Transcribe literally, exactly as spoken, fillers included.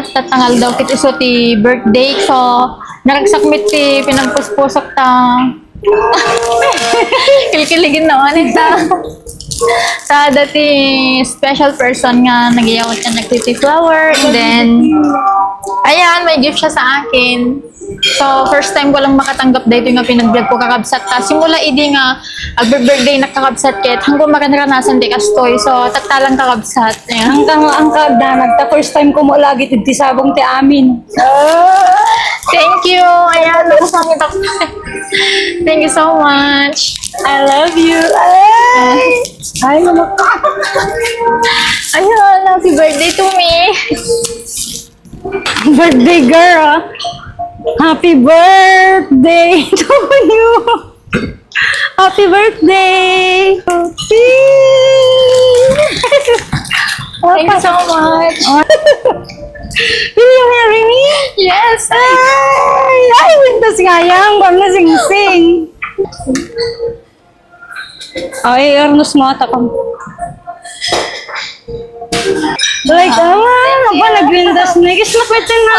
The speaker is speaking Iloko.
Tatangal daw ket isu ti birthday. So, naragsak met ti pinagpuspusok ta. Kilkiligen na man ita. Sa dati special person nga nagyawat nga nagtiti flower. And then, ayan, may gift siya sa akin. So, first time ko lang makatanggap daytoy nga pinagbiag ko, kakabsat. Ta, simula idi nga agbi-birthday na, kakabsat, ket hanggang makanranasan ti kastoy. So, tatta lang, kakabsat. Ayan. Ang ka-, ang kaagdanag, ta first time ko mo lagi ti sabong ti amin. Thank you. Ayan, nakusangit ako. Thank you so much. I love you. Ay! Ay, ano ka? Ayan, happy birthday to me. Birthday girl. Happy birthday to you. Happy birthday. Thank you so much. Will you marry me? Yes. Ay, ay, wintas nga yan. Bang na sing-sing. Ay, Ernest, mga takam. Like, ah, ano ba, nagwintas na. Kiss na pwede na.